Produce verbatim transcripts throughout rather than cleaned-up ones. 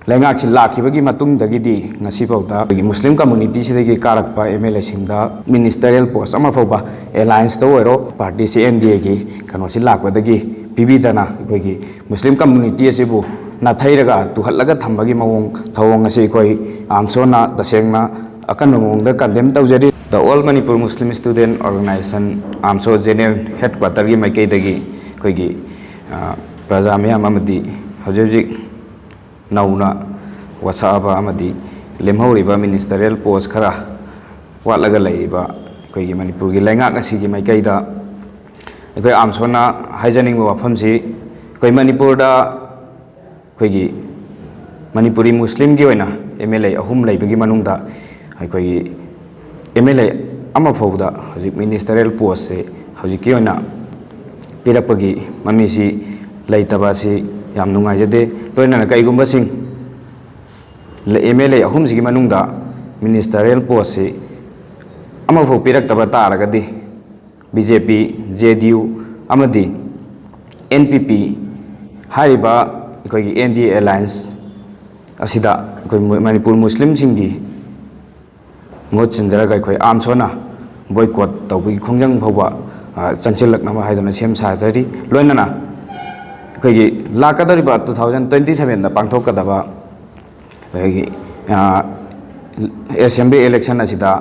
ꯂꯩꯉꯥꯛꯁꯤ ꯂꯥꯛꯈꯤꯕꯒꯤ ꯃꯇꯨꯡꯗꯒꯤꯗꯤ ꯉꯁꯤꯐꯥꯎꯗ ꯑꯩꯈꯣꯏꯒꯤ ꯃꯨꯁꯂꯤꯝ ꯀꯝꯃꯨꯅꯤꯇꯤꯁꯤꯗꯒꯤ ꯀꯥꯔꯛꯄ M L ꯑꯦꯁꯤꯡꯗ ꯃꯤꯅꯤꯁꯇꯔꯤꯌꯦꯜ ꯄꯣꯁ ꯑꯃ ꯐꯥꯎꯕ, ꯑꯦꯂꯥꯌꯟꯁꯇ ꯑꯣꯏꯔꯣ, ꯄꯥꯔꯇꯤꯁꯤ ꯑꯦꯟ ꯗꯤ ꯑꯦꯒꯤ ꯀꯩꯅꯣꯁꯤ ꯂꯥꯛꯄꯗꯒꯤ ꯄꯤꯕꯤꯗꯅ ꯑꯩꯈꯣꯏꯒꯤ ꯃꯨꯁꯂꯤꯝ ꯀꯝꯃꯨꯅꯤꯇꯤ ꯑꯁꯤꯕꯨ ꯅꯥꯊꯩꯔꯒ ꯇꯨꯍꯠꯂꯒ ꯊꯝꯕꯒꯤ ꯃꯑꯣꯡ ꯊꯧꯑꯣꯡ ꯑꯁꯤ ꯑꯩꯈꯣꯏ ꯑꯥꯝꯁꯣꯅ ꯇꯁꯦꯡꯅ ꯑꯀꯟꯕ ꯃꯑꯣꯡꯗ ꯀꯟꯗꯦꯝ ꯇꯧꯖꯔꯤ꯫ The All Manipur Muslim Student Organization, AMSO general ꯍꯦꯗꯀ꯭ꯋꯥꯇꯔꯒꯤ ꯃꯥꯏꯀꯩꯗꯒꯤ ꯑꯩꯈꯣꯏꯒꯤ, ꯑ, ꯄ꯭ꯔꯖꯥ ꯃꯤꯌꯥꯝ ꯑꯃꯗꯤ ꯍꯧꯖꯤꯛ ꯍꯧꯖꯤꯛ ꯅꯧꯅ ꯋꯥꯁꯛꯑꯕ ꯑꯃꯗꯤ ꯂꯦꯝꯍꯧꯔꯤꯕ ꯃꯤꯅꯤꯁꯇꯔꯤꯌꯦꯜ ꯄꯣꯁ ꯈꯔ ꯋꯥꯠꯂꯒ ꯂꯩꯔꯤꯕ ꯑꯩꯈꯣꯏꯒꯤ ꯃꯅꯤꯄꯨꯔꯒꯤ ꯂꯩꯉꯥꯛ ꯑꯁꯤꯒꯤ ꯃꯥꯏꯀꯩꯗ ꯑꯩꯈꯣꯏ ꯑꯥꯝꯁꯣꯅ ꯍꯥꯏꯖꯅꯤꯡꯕ ꯋꯥꯐꯝꯁꯤ, ꯑꯩꯈꯣꯏ ꯃꯅꯤꯄꯨꯔꯗ ꯑꯩꯈꯣꯏꯒꯤ ꯃꯅꯤꯄꯨꯔꯤ ꯃꯨꯁꯂꯤꯝꯒꯤ ꯑꯣꯏꯅ ꯑꯦꯝ ꯑꯦꯜ ꯑꯦ ꯑꯍꯨꯝ ꯂꯩꯕꯒꯤ ꯃꯅꯨꯡꯗ ꯑꯩꯈꯣꯏꯒꯤ ꯑꯦꯝ ꯑꯦꯜ ꯑꯦ ꯑꯃ ꯐꯥꯎꯕꯗ ꯍꯧꯖꯤꯛ ꯃꯤꯅꯤꯁꯇꯔꯤꯌꯦꯜ ꯄꯣꯁꯁꯦ ꯍꯧꯖꯤꯛꯀꯤ ꯑꯣꯏꯅ ꯄꯤꯔꯛꯄꯒꯤ ꯃꯃꯤꯁꯤ ꯂꯩꯇꯕ ꯑꯁꯤ ꯌꯥꯝ ꯅꯨꯡꯉꯥꯏꯖꯗꯦ꯫ ꯂꯣꯏꯅꯅ ꯀꯩꯒꯨꯝꯕꯁꯤꯡ ꯑꯦꯝ ꯑꯦꯜ ꯑꯦ ꯑꯍꯨꯝꯁꯤꯒꯤ ꯃꯅꯨꯡꯗ ꯃꯤꯅꯤꯁꯇꯔꯤꯌꯦꯜ ꯄꯣꯁꯁꯤ ꯑꯃꯐꯥꯎ ꯄꯤꯔꯛꯇꯕ ꯇꯥꯔꯒꯗꯤ ꯕꯤ ꯖꯦ ꯄꯤ, ꯖꯦ ꯗꯤ ꯌꯨ ꯑꯃꯗꯤ ꯑꯦꯟ ꯄꯤ ꯄꯤ ꯍꯥꯏꯔꯤꯕ ꯑꯩꯈꯣꯏꯒꯤ ꯑꯦꯟ ꯗꯤ ꯑꯦ ꯑꯦꯂꯥꯌꯟꯁ ꯑꯁꯤꯗ ꯑꯩꯈꯣꯏ ꯃꯨ-, ꯃꯅꯤꯄꯨꯔ ꯃꯨꯁꯂꯤꯝꯁꯤꯡꯒꯤ ꯃꯍꯨꯠ ꯁꯤꯟꯖꯔꯒ ꯑꯩꯈꯣꯏ ꯑꯥꯝꯁꯣꯅ ꯕꯣꯏꯀꯣꯠ ꯇꯧꯕꯒꯤ ꯈꯣꯡꯖꯪ ꯐꯥꯎꯕ, ꯑ, ꯆꯪꯁꯤꯜꯂꯛꯅꯕ ꯍꯥꯏꯗꯨꯅ ꯁꯦꯝ ꯁꯥꯖꯔꯤ꯫ ꯂꯣꯏꯅꯅ ꯑꯩꯈꯣꯏꯒꯤ ꯂꯥꯛꯀꯗꯧꯔꯤꯕ two thousand twenty seven ꯗ ꯄꯥꯡꯊꯣꯛꯀꯗꯕ ꯑꯩꯈꯣꯏꯒꯤ, ꯑ, ꯑꯦꯁꯦꯝꯕ꯭ꯂꯤ ꯏꯂꯦꯛꯁꯟ ꯑꯁꯤꯗ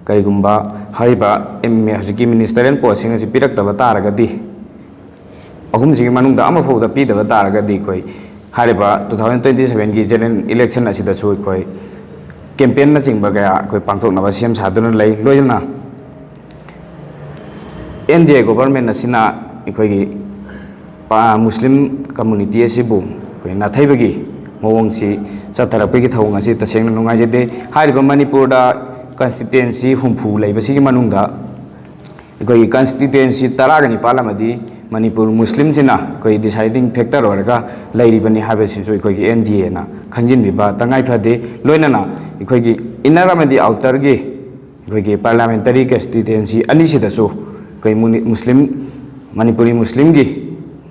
ꯀꯔꯤꯒꯨꯝꯕ ꯍꯥꯏꯔꯤꯕ ꯑꯦꯝ ꯑꯦ ꯍꯧꯖꯤꯛꯀꯤ ꯃꯤꯅꯤꯁꯇꯔꯤꯌꯦꯜ ꯄꯣꯁꯁꯤꯡ ꯑꯁꯤ ꯄꯤꯔꯛꯇꯕ ꯇꯥꯔꯒꯗꯤ, ꯑꯍꯨꯝꯁꯤꯒꯤ ꯃꯅꯨꯡꯗ ꯑꯃ ꯐꯥꯎꯕꯗ ꯄꯤꯗꯕ ꯇꯥꯔꯒꯗꯤ ꯑꯩꯈꯣꯏ ꯍꯥꯏꯔꯤꯕ two thousand twenty seven ꯒꯤ ꯖꯦꯅꯔꯦꯜ ꯏꯂꯦꯛꯁꯟ ꯑꯁꯤꯗꯁꯨ ꯑꯩꯈꯣꯏ ꯀꯦꯝꯄꯦꯟꯅꯆꯤꯡꯕ ꯀꯌꯥ ꯑꯩꯈꯣꯏ ꯄꯥꯡꯊꯣꯛꯅꯕ ꯁꯦꯝ ꯁꯥꯗꯨꯅ ꯂꯩ꯫ ꯂꯣꯏꯅꯅ ꯑꯦꯟ ꯗꯤ ꯑꯦ ꯒꯣꯚꯔꯟꯃꯦꯟ ꯑꯁꯤꯅ ꯑꯩꯈꯣꯏꯒꯤ ꯄꯥ-, ꯃꯨꯁꯂꯤꯝ ꯀꯝꯃꯨꯅꯤꯇꯤ ꯑꯁꯤꯕꯨ ꯑꯩꯈꯣꯏ ꯅꯥꯊꯩꯕꯒꯤ ꯃꯑꯣꯡꯁꯤ ꯆꯠꯊꯔꯛꯄꯒꯤ ꯊꯧꯑꯣꯡ ꯑꯁꯤ ꯇꯁꯦꯡꯅ ꯅꯨꯡꯉꯥꯏꯖꯗꯦ꯫ ꯍꯥꯏꯔꯤꯕ ꯃꯅꯤꯄꯨꯔꯗ ꯀꯟꯁꯇꯤꯇ꯭ꯋꯦꯟꯁꯤ ꯍꯨꯝꯐꯨ ꯂꯩꯕꯁꯤꯒꯤ ꯃꯅꯨꯡꯗ ꯑꯩꯈꯣꯏꯒꯤ ꯀꯟꯁꯇꯤꯇ꯭ꯋꯦꯟꯁꯤ ꯇꯔꯥꯒ ꯅꯤꯄꯥꯜ ꯑꯃꯗꯤ ꯃꯅꯤꯄꯨꯔ ꯃꯨꯁꯂꯤꯝꯁꯤꯅ ꯑꯩꯈꯣꯏ ꯗꯤꯁꯥꯏꯗꯤꯡ ꯐꯦꯛꯇꯔ ꯑꯣꯏꯔꯒ ꯂꯩꯔꯤꯕꯅꯤ ꯍꯥꯏꯕꯁꯤꯁꯨ ꯑꯩꯈꯣꯏꯒꯤ ꯑꯦꯟ ꯗꯤ ꯑꯦꯅ ꯈꯪꯖꯤꯟꯕꯤꯕ ꯇꯉꯥꯏ ꯐꯗꯦ꯫ ꯂꯣꯏꯅꯅ ꯑꯩꯈꯣꯏꯒꯤ ꯏꯟꯅꯔ ꯑꯃꯗꯤ ꯑꯥꯎꯇꯔꯒꯤ ꯑꯩꯈꯣꯏꯒꯤ ꯄꯥꯔꯂꯤꯌꯥꯃꯦꯟꯇꯔꯤ ꯀꯟꯁꯇꯤꯇ꯭ꯋꯦꯟꯁꯤ ꯑꯅꯤꯁꯤꯗꯁꯨ ꯑꯩꯈꯣꯏ ꯃꯨꯅꯤ-, ꯃꯨꯁꯂꯤꯝ, ꯃꯅꯤꯄꯨꯔꯤ ꯃꯨꯁꯂꯤꯝꯒꯤ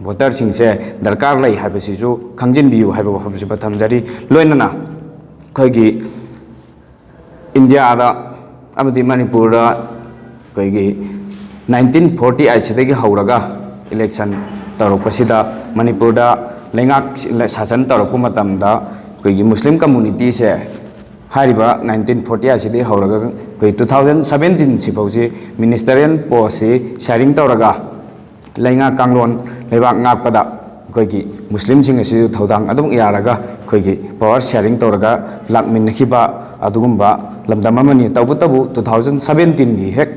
ꯚꯣꯇꯔꯁꯤꯡꯁꯦ ꯗꯔꯀꯥꯔ ꯂꯩ ꯍꯥꯏꯕꯁꯤꯁꯨ ꯈꯪꯖꯤꯟꯕꯤꯌꯨ ꯍꯥꯏꯕ ꯋꯥꯐꯝꯁꯤꯃ ꯊꯝꯖꯔꯤ꯫ ꯂꯣꯏꯅꯅ ꯑꯩꯈꯣꯏꯒꯤ ꯏꯟꯗꯤꯌꯥꯗ ꯑꯃꯗꯤ ꯃꯅꯤꯄꯨꯔꯗ ꯑꯩꯈꯣꯏꯒꯤ ꯅꯥꯏꯟꯇꯤꯟ ꯐꯣꯔꯇꯤ ꯑꯩꯠꯁꯤꯗꯒꯤ ꯍꯧꯔꯒ ꯏꯂꯦꯛꯁꯟ ꯇꯧꯔꯛꯄꯁꯤꯗ ꯃꯅꯤꯄꯨꯔꯗ ꯂꯩꯉꯥꯛ ꯁꯥꯁꯟ ꯇꯧꯔꯛꯄ ꯃꯇꯝꯗ ꯑꯩꯈꯣꯏꯒꯤ ꯃꯨꯁꯂꯤꯝ ꯀꯝꯃꯨꯅꯤꯇꯤꯁꯦ ꯍꯥꯏꯔꯤꯕ ꯅꯥꯏꯟꯇꯤꯟ ꯐꯣꯔꯇꯤ ꯑꯩꯠꯁꯤꯗꯒꯤ ꯍꯧꯔꯒ ꯑꯩꯈꯣꯏ ꯇꯨ ꯊꯥꯎꯖꯟ ꯁꯕꯦꯟꯇꯤꯟ ꯁꯤꯐꯥꯎꯁꯤ ꯃꯤꯅꯤꯁꯇꯔꯤꯌꯦꯜ ꯄꯣꯁꯁꯤ ꯁꯤꯌꯥꯔꯤꯡ ꯇꯧꯔꯒ ꯂꯩꯉꯥꯛ ꯀꯥꯡꯂꯣꯟ ꯂꯩꯕꯥꯛ ꯉꯥꯛꯄꯗ ꯑꯩꯈꯣꯏꯒꯤ ꯃꯨꯁꯂꯤꯝꯁꯤꯡ ꯑꯁꯤꯁꯨ ꯊꯧꯗꯥꯡ ꯑꯗꯨꯝ ꯌꯥꯔꯒ ꯑꯩꯈꯣꯏꯒꯤ ꯄꯋꯥꯔ ꯁꯤꯌꯥꯔꯤꯡ ꯇꯧꯔꯒ ꯂꯥꯛꯃꯤꯟꯅꯈꯤꯕ ꯑꯗꯨꯒꯨꯝꯕ ꯂꯝꯗꯝ ꯑꯃꯅꯤ꯫ ꯇꯧꯕꯇꯕꯨ ꯇꯨ ꯊꯥꯎꯖꯟ ꯁꯕꯦꯟꯇꯤꯟꯒꯤ ꯍꯦꯛ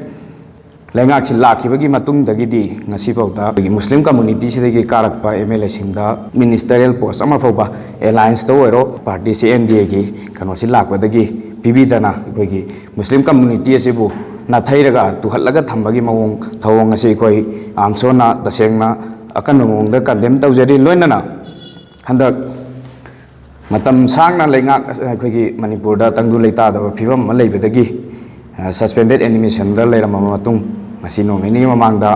ꯂꯩꯉꯥꯛꯁꯤ ꯂꯥꯛꯈꯤꯕꯒꯤ ꯃꯇꯨꯡꯗꯒꯤꯗꯤ ꯉꯁꯤꯐꯥꯎꯗ ꯑꯩꯈꯣꯏꯒꯤ ꯃꯨꯁꯂꯤꯝ ꯀꯝꯃꯨꯅꯤꯇꯤꯁꯤꯗꯒꯤ ꯀꯥꯔꯛꯄ ꯑꯦꯝ ꯑꯦꯜ ꯑꯦꯁꯤꯡꯗ ꯃꯤꯅꯤꯁꯇꯔꯤꯌꯦꯜ ꯄꯣꯁ ꯑꯃ ꯐꯥꯎꯕ ꯑꯦꯂꯥꯏꯟꯁꯇ ꯑꯣꯏꯔꯣ, ꯄꯥꯔꯇꯤꯁꯤ ꯑꯦꯟ ꯗꯤ ꯑꯦꯒꯤ ꯀꯩꯅꯣꯁꯤ ꯂꯥꯛꯄꯗꯒꯤ ꯄꯤꯕꯤꯗꯅ ꯑꯩꯈꯣꯏꯒꯤ ꯃꯨꯁꯂꯤꯝ ꯀꯝꯃꯨꯅꯤꯇꯤ ꯑꯁꯤꯕꯨ ꯅꯥꯊꯩꯔꯒ ꯇꯨꯍꯠꯂꯒ ꯊꯝꯕꯒꯤ ꯃꯑꯣꯡ ꯊꯧꯑꯣꯡ ꯑꯁꯤ ꯑꯩꯈꯣꯏ ꯑꯥꯝꯁꯣꯟꯅ ꯇꯁꯦꯡꯅ ꯑꯀꯟꯕ ꯃꯑꯣꯡꯗ ꯀꯟꯗꯦꯝ ꯇꯧꯖꯔꯤ꯫ ꯂꯣꯏꯅꯅ ꯍꯟꯗꯛ ꯃꯇꯝ ꯁꯥꯡꯅ ꯂꯩꯉꯥꯛ ꯑꯩꯈꯣꯏꯒꯤ ꯃꯅꯤꯄꯨꯔꯗ ꯇꯪꯗꯨ ꯂꯩꯇꯥꯗꯕ ꯐꯤꯕꯝ ꯑꯃ ꯂꯩꯕꯗꯒꯤ, ꯑ, ꯁꯁꯄꯦꯟꯗꯦꯠ ꯑꯦꯅꯤꯃꯦꯁꯟꯗ ꯂꯩꯔꯝꯃꯕ ꯃꯇꯨꯡ, ꯉꯁꯤ ꯅꯣꯡ ꯅꯤꯅꯤꯒꯤ ꯃꯃꯥꯡꯗ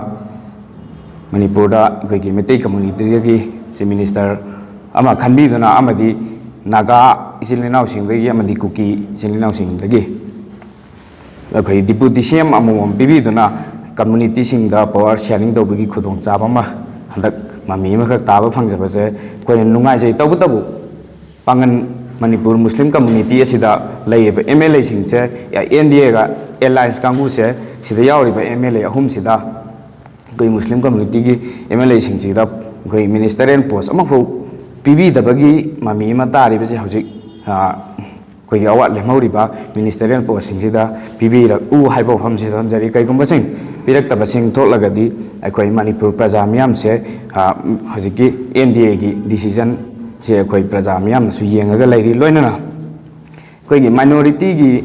ꯃꯅꯤꯄꯨꯔꯗ ꯑꯩꯈꯣꯏꯒꯤ ꯃꯩꯇꯩ ꯀꯝꯃꯨꯅꯤꯇꯤꯗꯒꯤ ꯆꯤꯐ ꯃꯤꯅꯤꯁꯇꯔ ꯑꯃ ꯈꯟꯕꯤꯗꯨꯅ ꯑꯃꯗꯤ ꯅꯥꯒꯥ ꯏꯆꯤꯜ ꯏꯅꯥꯎꯁꯤꯡꯗꯒꯤ ꯑꯃꯗꯤ ꯀꯨꯀꯤ ꯏꯆꯤꯜ ꯏꯅꯥꯎꯁꯤꯡꯗꯒꯤ ꯑꯩꯈꯣꯏ ꯗꯤꯄꯨꯇꯤ ꯁꯤ ꯑꯦꯝ ꯑꯃꯃꯝ ꯄꯤꯕꯤꯗꯨꯅ ꯀꯝꯃꯨꯅꯤꯇꯤꯁꯤꯡꯗ ꯄꯋꯥꯔ ꯁꯤꯌꯥꯔꯤꯡ ꯇꯧꯕꯒꯤ ꯈꯨꯗꯣꯡꯆꯥꯕ ꯑꯃ ꯍꯟꯗꯛ ꯃꯃꯤ ꯑꯃꯈꯛ ꯇꯥꯕ ꯐꯪꯖꯕꯁꯦ ꯑꯩꯈꯣꯏꯅ ꯅꯨꯡꯉꯥꯏꯖꯩ꯫ ꯇꯧꯕꯇꯕꯨ ꯄꯥꯡꯒꯟ ꯃꯅꯤꯄꯨꯔ ꯃꯨꯁꯂꯤꯝ ꯀꯝꯃꯨꯅꯤꯇꯤ ꯑꯁꯤꯗ ꯂꯩꯔꯤꯕ ꯑꯦꯝ ꯑꯦꯜ ꯑꯦꯁꯤꯡꯁꯦ, ꯑꯦꯟ ꯗꯤ ꯑꯦꯒ ꯑꯦꯂꯥꯏꯟꯁ ꯀꯥꯡꯕꯨꯁꯦ, ꯁꯤꯗ ꯌꯥꯎꯔꯤꯕ ꯑꯦꯝ ꯑꯦꯜ ꯑꯦ ꯑꯍꯨꯝꯁꯤꯗ ꯑꯩꯈꯣꯏ ꯃꯨꯁꯂꯤꯝ ꯀꯝꯃꯨꯅꯤꯇꯤꯒꯤ ꯑꯦꯝ ꯑꯦꯜ ꯑꯦꯁꯤꯡꯁꯤꯗ ꯑꯩꯈꯣꯏ ꯃꯤꯅꯤꯁꯇꯔꯤꯌꯦꯜ ꯄꯣꯁ ꯑꯃꯐꯥꯎ ꯄꯤꯕꯤꯗꯕꯒꯤ ꯃꯃꯤ ꯑꯃ ꯇꯥꯔꯤꯕꯁꯦ ꯍꯧꯖꯤꯛ, ꯑ, ꯑꯩꯈꯣꯏꯒꯤ ꯑꯋꯥꯠ ꯂꯦꯝꯍꯧꯔꯤꯕ ꯃꯤꯅꯤꯁꯇꯔꯤꯌꯦꯜ ꯄꯣꯁꯁꯤꯡꯁꯤꯗ ꯄꯤꯕꯤꯔꯛꯎ ꯍꯥꯏꯕ ꯋꯥꯐꯝꯁꯤꯗ ꯊꯝꯖꯔꯤ꯫ ꯀꯩꯒꯨꯝꯕꯁꯤꯡ ꯄꯤꯔꯛꯇꯕꯁꯤꯡ ꯊꯣꯛꯂꯒꯗꯤ ꯑꯩꯈꯣꯏ ꯃꯅꯤꯄꯨꯔ ꯄ꯭ꯔꯖꯥ ꯃꯤꯌꯥꯝꯁꯦ, ꯑ, ꯍꯧꯖꯤꯛꯀꯤ ꯑꯦꯟ ꯗꯤ ꯑꯦꯒꯤ ꯗꯤꯁꯤꯖꯟꯁꯦ ꯑꯩꯈꯣꯏ ꯄ꯭ꯔꯖꯥ ꯃꯤꯌꯥꯝꯅꯁꯨ ꯌꯦꯡꯉꯒ ꯂꯩꯔꯤ꯫ ꯂꯣꯏꯅꯅ ꯑꯩꯈꯣꯏꯒꯤ ꯃꯥꯏꯅꯣꯔꯤꯇꯤꯒꯤ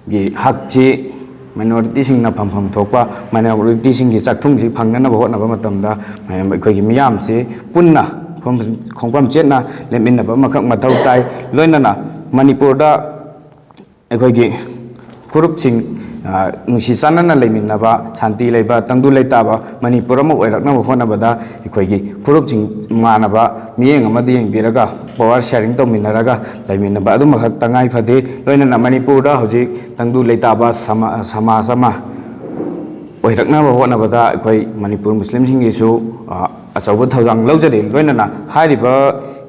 ꯒꯤ ꯍꯛꯁꯤ ꯃꯥꯏꯅꯣꯔꯤꯇꯤꯁꯤꯡꯅ ꯐꯪꯐꯝ ꯊꯣꯛꯄ ꯃꯥꯏꯅꯣꯔꯤꯇꯤꯁꯤꯡꯒꯤ ꯆꯥꯛꯊꯨꯡꯁꯤ ꯐꯪꯅꯅꯕ ꯍꯣꯠꯅꯕ ꯃꯇꯝꯗ ꯑꯩꯈꯣꯏꯒꯤ ꯃꯤꯌꯥꯝꯁꯤ ꯄꯨꯟꯅ ꯈꯣꯡ-, ꯈꯣꯡꯐꯝ ꯆꯦꯠꯅ ꯂꯦꯞꯃꯤꯟꯅꯕ ꯑꯃꯈꯛ ꯃꯊꯧ ꯇꯥꯏ꯫ ꯂꯣꯏꯅꯅ ꯃꯅꯤꯄꯨꯔꯗ ꯑꯩꯈꯣꯏꯒꯤ ꯐꯨꯔꯨꯞꯁꯤꯡ, ꯑ, ꯅꯨꯡꯁꯤ ꯆꯥꯟꯅꯅ ꯂꯩꯃꯤꯟꯅꯕ, ꯁꯥꯟꯇꯤ ꯂꯩꯕ, ꯇꯪꯗꯨ ꯂꯩꯇꯥꯕ ꯃꯅꯤꯄꯨꯔ ꯑꯃ ꯑꯣꯏꯔꯛꯅꯕ ꯍꯣꯠꯅꯕꯗ ꯑꯩꯈꯣꯏꯒꯤ ꯐꯨꯔꯨꯞꯁꯤꯡ ꯃꯥꯟꯅꯕ ꯃꯤꯠꯌꯦꯡ ꯑꯃꯗ ꯌꯦꯡꯕꯤꯔꯒ power sharing ꯇꯧꯃꯤꯟꯅꯔꯒ ꯂꯩꯃꯤꯟꯅꯕ ꯑꯗꯨꯃꯈꯛ ꯇꯉꯥꯏ ꯐꯗꯦ꯫ ꯂꯣꯏꯅꯅ ꯃꯅꯤꯄꯨꯔꯗ ꯍꯧꯖꯤꯛ ꯇꯪꯗꯨ ꯂꯩꯇꯥꯕ ꯁꯃꯥ-, ꯁꯃꯥꯖ ꯑꯃ ꯑꯣꯏꯔꯛꯅꯕ ꯍꯣꯠꯅꯕꯗ ꯑꯩꯈꯣꯏ ꯃꯅꯤꯄꯨꯔ ꯃꯨꯁꯂꯤꯝꯁꯤꯡꯒꯤꯁꯨ, ꯑ, ꯑꯆꯧꯕ ꯊꯧꯗꯥꯡ ꯂꯧꯖꯔꯤ꯫ ꯂꯣꯏꯅꯅ ꯍꯥꯏꯔꯤꯕ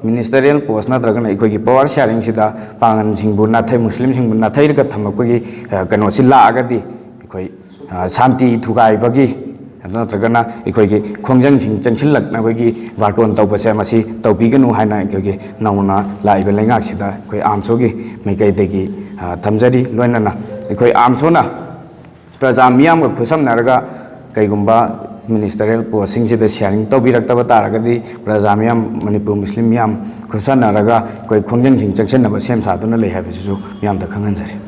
ministerial post ꯅꯠꯇ꯭ꯔꯒꯅ ꯑꯩꯈꯣꯏꯒꯤ power sharing ꯁꯤꯗ ꯄꯥꯉꯟꯁꯤꯡꯕꯨ ꯅꯥꯊꯩ, ꯃꯨꯁꯂꯤꯝꯁꯤꯡꯕꯨ ꯅꯥꯊꯩꯔꯒ ꯊꯝꯃꯛꯄꯒꯤ, ꯑ, ꯀꯩꯅꯣꯁꯤ ꯂꯥꯛꯑꯒꯗꯤ ꯑꯩꯈꯣꯏ, ꯑ, ꯁꯥꯟꯇꯤ ꯊꯨꯒꯥꯏꯕꯒꯤ ꯅꯠꯇ꯭ꯔꯒꯅ ꯑꯩꯈꯣꯏꯒꯤ ꯈꯣꯡꯖꯪꯁꯤꯡ ꯆꯪꯁꯤꯜꯂꯛꯅꯕꯒꯤ ꯕꯥꯔꯇꯣꯟ ꯇꯧꯕꯁꯦ ꯃꯁꯤ ꯇꯧꯕꯤꯒꯅꯨ ꯍꯥꯏꯅ ꯑꯩꯈꯣꯏꯒꯤ ꯅꯧꯅ ꯂꯥꯛꯏꯕ ꯂꯩꯉꯥꯛꯁꯤꯗ ꯑꯩꯈꯣꯏ ꯑꯥꯝꯁꯣꯒꯤ ꯃꯥꯏꯀꯩꯗꯒꯤ, ꯑ, ꯊꯝꯖꯔꯤ꯫ ꯂꯣꯏꯅꯅ ꯑꯩꯈꯣꯏ ꯑꯥꯝꯁꯣꯅ ꯄ꯭ꯔꯖꯥ ꯃꯤꯌꯥꯝꯒ ꯈꯨꯠꯁꯝꯅꯔꯒ ꯀꯩꯒꯨꯝꯕ ministerial post ꯁꯤꯡꯁꯤꯗ sharing ꯇꯧꯕꯤꯔꯛꯇꯕ ꯇꯥꯔꯒꯗꯤ ꯄ꯭ꯔꯖꯥ ꯃꯤꯌꯥꯝ, ꯃꯅꯤꯄꯨꯔ ꯃꯨꯁꯂꯤꯝ ꯃꯤꯌꯥꯝ ꯈꯨꯠꯁꯝꯅꯔꯒ ꯑꯩꯈꯣꯏ ꯈꯣꯡꯖꯪꯁꯤꯡ ꯆꯪꯁꯤꯟꯅꯕ ꯁꯦꯝ ꯁꯥꯗꯨꯅ ꯂꯩ ꯍꯥꯏꯕꯁꯤꯁꯨ ꯃꯤꯌꯥꯝꯗ ꯈꯪꯍꯟꯖꯔꯤ꯫